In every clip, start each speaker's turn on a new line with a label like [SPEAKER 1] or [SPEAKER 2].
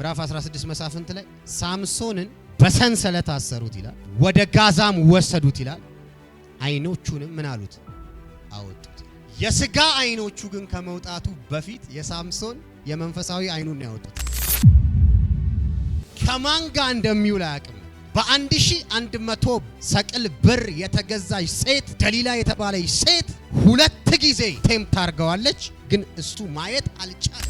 [SPEAKER 1] ምዕራፍ 16 መሳፍንት ላይ ሳምሶንን በሰንሰለት አሰሩት ይላል። ወደ ጋዛም ወሰዱት ይላል። አይኖቹንም ምን አሉት? አወጡት። የስጋ አይኖቹ ግን ከመውጣቱ በፊት የሳምሶን የመንፈሳዊ አይኑን ነው ያወጡት። ከማን ጋር እንደሚውል አያውቅም። በ1100 ሰቅል ብር የተገዛች ሴት ደሊላ የተባለች ሴት ሁለት ጊዜ tempt አድርገዋለች፣ ግን እሱ ማየት አልቻለም።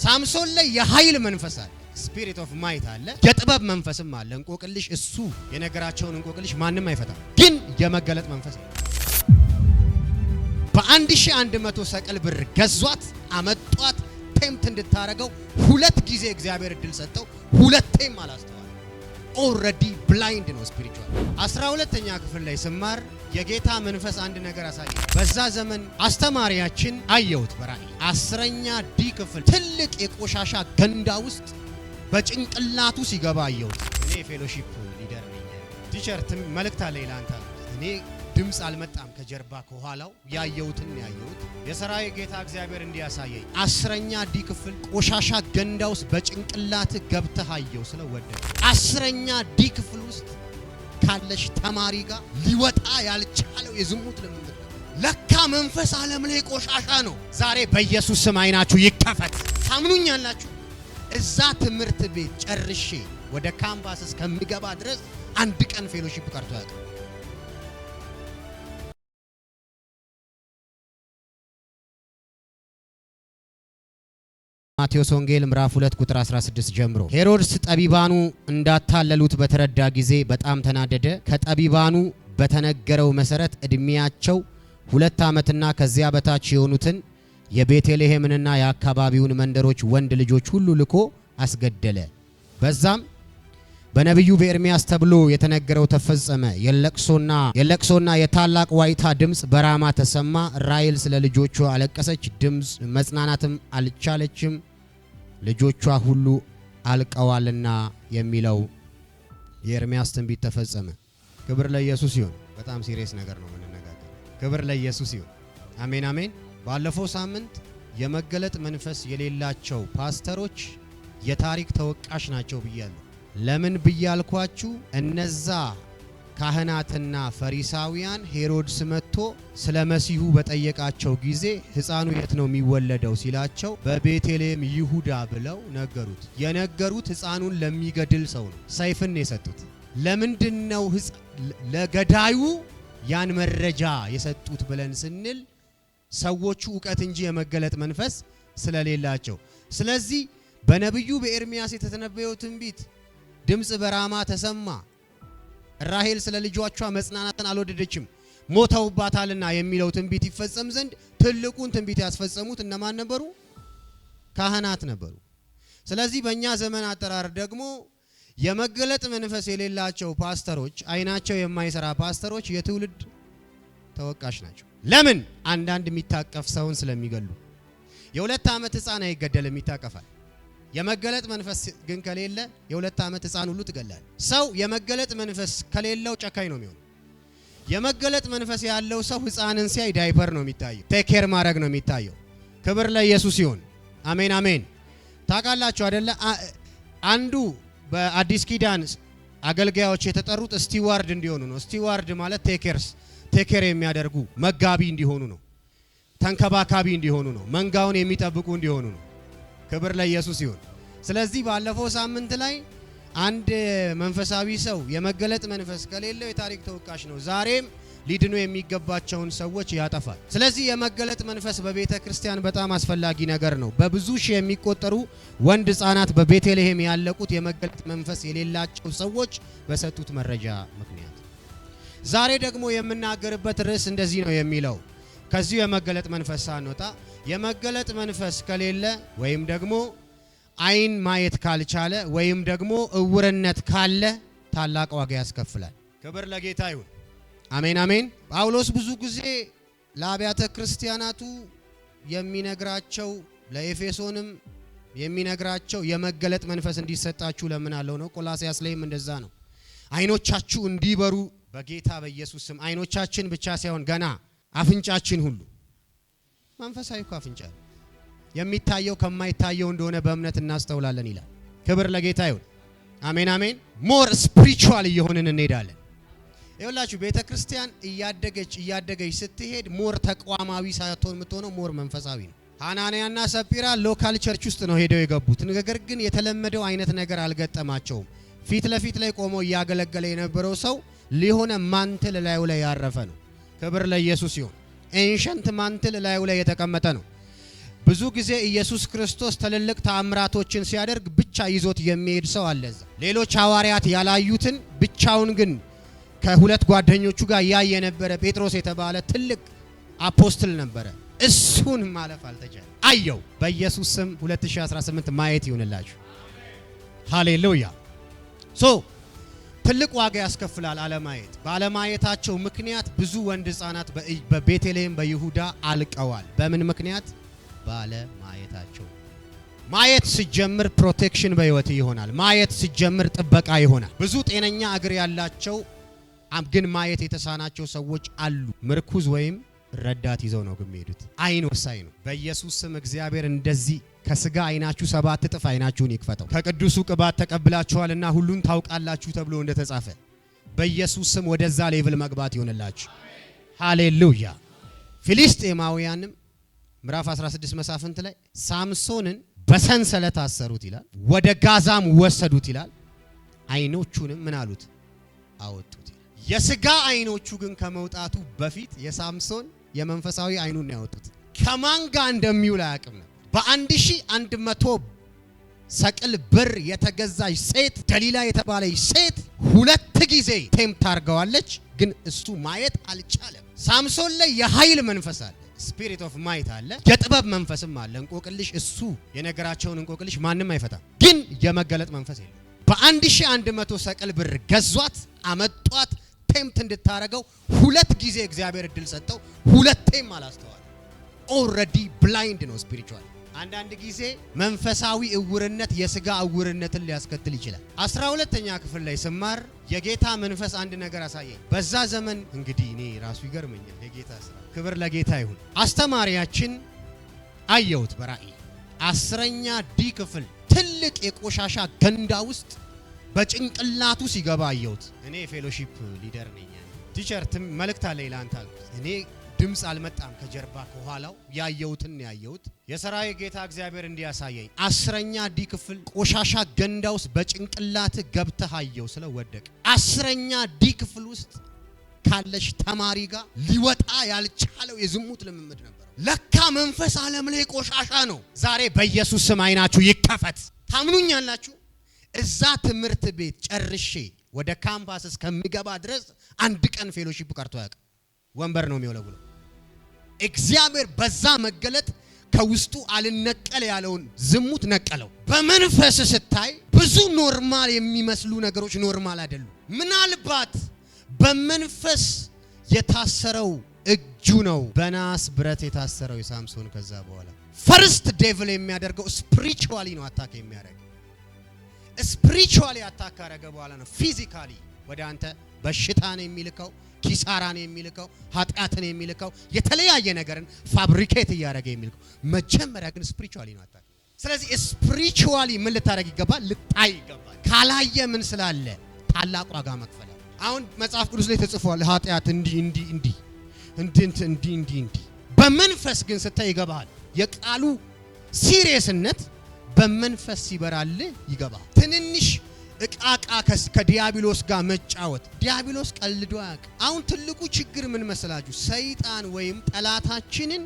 [SPEAKER 1] ሳምሶን ላይ የኃይል መንፈስ አለ፣ spirit of might አለ፣ የጥበብ መንፈስም አለ። እንቆቅልሽ እሱ የነገራቸውን እንቆቅልሽ ማንም አይፈታም፣ ግን የመገለጥ መንፈስ ነው። በ1100 ሰቅል ብር ገዟት፣ አመጧት። Tempt እንድታረገው ሁለት ጊዜ እግዚአብሔር እድል ሰጠው። ሁለቴም አላስተዋለም። Already blind ነው spiritual። 12ኛ ክፍል ላይ ስማር የጌታ መንፈስ አንድ ነገር አሳየ። በዛ ዘመን አስተማሪያችን አየሁት በራእይ፣ 10ኛ D ክፍል ትልቅ የቆሻሻ ገንዳ ውስጥ በጭንቅላቱ ሲገባ አየሁት። እኔ fellowship leader ነኝ። Teacher፣ መልእክት አለ ለአንተ። እኔ ድምፅ አልመጣም ከጀርባ ከኋላው፣ ያየሁትን ያየሁት የሰራዊት ጌታ እግዚአብሔር እንዲያሳየኝ 10ኛ D ክፍል ቆሻሻ ገንዳ ውስጥ በጭንቅላት ገብተህ አየው ስለ ወደቀ። 10ኛ D ክፍል ውስጥ ካለሽ ተማሪ ጋር ሊወጣ ያልቻለው የዝሙት ልምምድ ለካ መንፈስ ዓለም ላይ ቆሻሻ ነው። ዛሬ በኢየሱስ ስም አይናችሁ ይከፈት። ታምኑኛላችሁ? እዛ ትምህርት ቤት ጨርሼ ወደ ካምፓስ እስከምገባ ድረስ አንድ ቀን fellowship ቀርቶ አያውቅም። ማቴዎስ ወንጌል ምዕራፍ 2 ቁጥር 16 ጀምሮ። ሄሮድስ ጠቢባኑ እንዳታለሉት በተረዳ ጊዜ በጣም ተናደደ። ከጠቢባኑ በተነገረው መሰረት እድሜያቸው 2 ዓመትና ከዚያ በታች የሆኑትን የቤተልሔምንና የአካባቢውን መንደሮች ወንድ ልጆች ሁሉ ልኮ አስገደለ። በዛም በነቢዩ በኤርሚያስ ተብሎ የተነገረው ተፈጸመ። የለቅሶና የታላቅ ዋይታ ድምፅ በራማ ተሰማ። ራሔል ስለ ልጆቿ አለቀሰች፣ ድምፅ መጽናናትም አልቻለችም፣ ልጆቿ ሁሉ አልቀዋልና የሚለው የኤርሚያስ ትንቢት ተፈጸመ። ክብር ለኢየሱስ ይሁን። በጣም serious ነገር ነው የምንነጋገር። ክብር ለኢየሱስ ይሁን። አሜን አሜን። ባለፈው ሳምንት የመገለጥ መንፈስ የሌላቸው ፓስተሮች የታሪክ ተወቃሽ ናቸው ብያለሁ። ለምን ብያልኳችሁ? እነዛ ካህናትና ፈሪሳውያን ሄሮድስ መጥቶ ስለ መሲሁ በጠየቃቸው ጊዜ ሕፃኑ የት ነው የሚወለደው ሲላቸው በቤተልሔም ይሁዳ ብለው ነገሩት። የነገሩት ሕፃኑን ለሚገድል ሰው ነው። ሰይፍን የሰጡት። ለምንድን ነው ለገዳዩ ያን መረጃ የሰጡት ብለን ስንል ሰዎቹ እውቀት እንጂ የመገለጥ መንፈስ ስለሌላቸው። ስለዚህ በነቢዩ በኤርሚያስ የተተነበየው ትንቢት ድምፅ በራማ ተሰማ፣ ራሔል ስለ ልጆቿ መጽናናትን አልወደደችም ሞተውባታልና የሚለው ትንቢት ይፈጸም ዘንድ ትልቁን ትንቢት ያስፈጸሙት እነማን ነበሩ? ካህናት ነበሩ። ስለዚህ በእኛ ዘመን አጠራር ደግሞ የመገለጥ መንፈስ የሌላቸው ፓስተሮች፣ አይናቸው የማይሰራ ፓስተሮች የትውልድ ተወቃሽ ናቸው። ለምን? አንዳንድ የሚታቀፍ ሰውን ስለሚገሉ። የ2 ዓመት ሕፃን አይገደልም፣ ይታቀፋል። የመገለጥ መንፈስ ግን ከሌለ የ2 ዓመት ሕፃን ሁሉ ትገላለህ። ሰው የመገለጥ መንፈስ ከሌለው ጨካኝ ነው የሚሆነው። የመገለጥ መንፈስ ያለው ሰው ሕፃንን ሲያይ ዳይፐር ነው የሚታየው፣ take care ማድረግ ነው የሚታየው። ክብር ለኢየሱስ ይሁን። አሜን አሜን። ታውቃላችሁ አይደለ? አንዱ በአዲስ ኪዳን አገልጋዮች የተጠሩት steward እንዲሆኑ ነው። Steward ማለት take care የሚያደርጉ መጋቢ እንዲሆኑ ነው። ተንከባካቢ እንዲሆኑ ነው። መንጋውን የሚጠብቁ እንዲሆኑ ነው። ክብር ለኢየሱስ ይሁን። ስለዚህ ባለፈው ሳምንት ላይ አንድ መንፈሳዊ ሰው የመገለጥ መንፈስ ከሌለው የታሪክ ተወቃሽ ነው። ዛሬም ሊድኑ የሚገባቸውን ሰዎች ያጠፋል። ስለዚህ የመገለጥ መንፈስ በቤተ ክርስቲያን በጣም አስፈላጊ ነገር ነው። በብዙ ሺህ የሚቆጠሩ ወንድ ሕፃናት በቤተልሔም ያለቁት የመገለጥ መንፈስ የሌላቸው ሰዎች በሰጡት መረጃ ምክንያት። ዛሬ ደግሞ የምናገርበት ርዕስ እንደዚህ ነው የሚለው፣ ከዚሁ የመገለጥ መንፈስ ሳንወጣ የመገለጥ መንፈስ ከሌለ ወይም ደግሞ አይን ማየት ካልቻለ ወይም ደግሞ እውርነት ካለ ታላቅ ዋጋ ያስከፍላል። ክብር ለጌታ ይሁን። አሜን አሜን። ጳውሎስ ብዙ ጊዜ ለአብያተ ክርስቲያናቱ የሚነግራቸው፣ ለኤፌሶንም የሚነግራቸው የመገለጥ መንፈስ እንዲሰጣችሁ ለምናለው ነው። ቆላስያስ ላይም እንደዛ ነው። አይኖቻችሁ እንዲበሩ በጌታ በኢየሱስ ስም። አይኖቻችን ብቻ ሳይሆን ገና አፍንጫችን ሁሉ፣ መንፈሳዊ እኮ አፍንጫ ነው። የሚታየው ከማይታየው እንደሆነ በእምነት እናስተውላለን ይላል። ክብር ለጌታ ይሁን። አሜን አሜን። More spiritual እየሆንን እንሄዳለን። ይኸውላችሁ፣ ቤተ ክርስቲያን እያደገች እያደገች ስትሄድ more ተቋማዊ ሳትሆን የምትሆነው more መንፈሳዊ ነው። ሐናንያና ሰጲራ local church ውስጥ ነው ሄደው የገቡት። ነገር ግን የተለመደው አይነት ነገር አልገጠማቸውም። ፊት ለፊት ላይ ቆሞ እያገለገለ የነበረው ሰው ሊሆነ mantle ላዩ ላይ ያረፈ ነው። ክብር ለኢየሱስ ይሁን። Ancient mantle ላዩ ላይ የተቀመጠ ነው። ብዙ ጊዜ ኢየሱስ ክርስቶስ ትልልቅ ተአምራቶችን ሲያደርግ ብቻ ይዞት የሚሄድ ሰው አለ እዛ። ሌሎች ሐዋርያት ያላዩትን ብቻውን ግን ከሁለት ጓደኞቹ ጋር ያየ የነበረ ጴጥሮስ የተባለ ትልቅ apostle ነበረ። እሱን ማለፍ አልተቻለ። አየው። በኢየሱስ ስም 2018 ማየት ይሁንላችሁ። ሃሌሉያ። So ትልቅ ዋጋ ያስከፍላል አለማየት። ባለማየታቸው ምክንያት ብዙ ወንድ ህፃናት በቤተልሔም በይሁዳ አልቀዋል። በምን ምክንያት? ባለማየታቸው። ማየት ሲጀምር protection በህይወት ይሆናል። ማየት ሲጀምር ጥበቃ ይሆናል። ብዙ ጤነኛ እግር ያላቸው ግን ማየት የተሳናቸው ሰዎች አሉ። ምርኩዝ ወይም ረዳት ይዘው ነው ግን የሚሄዱት። አይን ወሳኝ ነው። በኢየሱስ ስም እግዚአብሔር እንደዚህ ከስጋ አይናችሁ 7 እጥፍ አይናችሁን ይክፈተው። ከቅዱሱ ቅባት ተቀብላችኋልና ሁሉን ታውቃላችሁ ተብሎ እንደተጻፈ በኢየሱስ ስም ወደዛ level መግባት ይሁንላችሁ። ሃሌሉያ። ፊሊስጤማውያንም ምዕራፍ 16 መሳፍንት ላይ ሳምሶንን በሰንሰለት አሰሩት ይላል። ወደ ጋዛም ወሰዱት ይላል። አይኖቹንም ምን አሉት? አወጡት ይላል። የስጋ አይኖቹ ግን ከመውጣቱ በፊት የሳምሶን የመንፈሳዊ አይኑን ነው ያወጡት። ከማን ጋር እንደሚውል አያውቅም ነበር። በ1100 ሰቅል ብር የተገዛች ሴት፣ ደሊላ የተባለች ሴት ሁለት ጊዜ tempt አድርገዋለች፣ ግን እሱ ማየት አልቻለም። ሳምሶን ላይ የኃይል መንፈስ አለ፣ spirit of might አለ፣ የጥበብ መንፈስም አለ። እንቆቅልሽ እሱ የነገራቸውን እንቆቅልሽ ማንም አይፈታም፣ ግን የመገለጥ መንፈስ የለም። በ1100 ሰቅል ብር ገዟት፣ አመጧት፣ tempt እንድታረገው ሁለት ጊዜ እግዚአብሔር እድል ሰጠው። ሁለቴም አላስተዋለም። Already blind ነው spiritual። አንዳንድ ጊዜ መንፈሳዊ እውርነት የስጋ እውርነትን ሊያስከትል ይችላል። 12ኛ ክፍል ላይ ስማር የጌታ መንፈስ አንድ ነገር አሳየኝ። በዛ ዘመን እንግዲህ እኔ ራሱ ይገርመኛል የጌታ ስራ። ክብር ለጌታ ይሁን። አስተማሪያችን አየሁት በራእይ፣ 10ኛ D ክፍል ትልቅ የቆሻሻ ገንዳ ውስጥ በጭንቅላቱ ሲገባ አየሁት። እኔ fellowship leader ነኝ። "Teacher፣ መልእክት አለኝ ለአንተ" አልኩት። እኔ ድምፅ አልመጣም ከጀርባ ከኋላው፣ ያየሁትን ያየሁት። የሰራዊት ጌታ እግዚአብሔር እንዲያሳየኝ 10ኛ D ክፍል ቆሻሻ ገንዳ ውስጥ በጭንቅላት ገብተህ አየው ስለው ወደቀ። 10ኛ D ክፍል ውስጥ ካለች ተማሪ ጋር ሊወጣ ያልቻለው የዝሙት ልምምድ ነበር። ለካ መንፈስ ዓለም ላይ ቆሻሻ ነው። ዛሬ በኢየሱስ ስም አይናችሁ ይከፈት። ታምኑኛላችሁ? እዛ ትምህርት ቤት ጨርሼ ወደ ካምፓስ እስከሚገባ ድረስ አንድ ቀን fellowship ቀርቶ አያውቅም። ወንበር ነው የሚወለውለው። እግዚአብሔር በዛ መገለጥ ከውስጡ አልነቀል ያለውን ዝሙት ነቀለው። በመንፈስ ስታይ ብዙ normal የሚመስሉ ነገሮች normal አይደሉም። ምናልባት በመንፈስ የታሰረው እጁ ነው በናስ ብረት የታሰረው የሳምሶን። ከዛ በኋላ first devil የሚያደርገው spiritually ነው attack የሚያደርግ። Spiritually attack ካረገ በኋላ ነው physically ወደ አንተ በሽታን የሚልከው፣ ኪሳራን የሚልከው፣ ኃጢአትን የሚልከው፣ የተለያየ ነገርን fabricate እያደረገ የሚልከው። መጀመሪያ ግን spiritually ነው attack። ስለዚህ spiritually ምን ልታደርግ ይገባል? ልታይ ይገባል። ካላየ ምን ስላለ ታላቅ ዋጋ መክፈል። አሁን መጽሐፍ ቅዱስ ላይ ተጽፏል። ኃጢአት እንዲህ እንዲህ እንዲህ እንዲህ እንዲህ እንዲህ እንዲህ። በመንፈስ ግን ስታይ ይገባሃል። የቃሉ serious ነት በመንፈስ ሲበራልህ ይገባል። ትንንሽ እቃቃ ከዲያብሎስ ጋር መጫወት፣ ዲያብሎስ ቀልዶ አያውቅም። አሁን ትልቁ ችግር ምን መሰላችሁ? ሰይጣን ወይም ጠላታችንን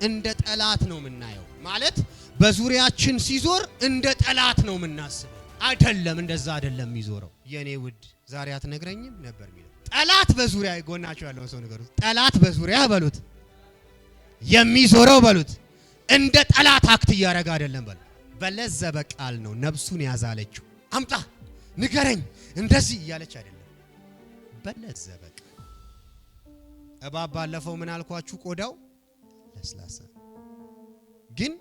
[SPEAKER 1] እንደ ጠላት ነው የምናየው። ማለት በዙሪያችን ሲዞር እንደ ጠላት ነው የምናስበው። አይደለም፣ እንደዛ አይደለም የሚዞረው። የኔ ውድ፣ ዛሬ አትነግረኝም ነበር የሚለው ጠላት በዙሪያ። ጎናችሁ ያለውን ሰው ንገሩት። ጠላት በዙሪያ በሉት፣ የሚዞረው በሉት፣ እንደ ጠላት act እያደረገ አይደለም በሉት። በለዘበ ቃል ነው ነፍሱን ያዛለችው። አምጣ፣ ንገረኝ፣ እንደዚህ እያለች አይደለም። በለዘበ ቃል። እባብ ባለፈው ምን አልኳችሁ? ቆዳው ለስላሳ ግን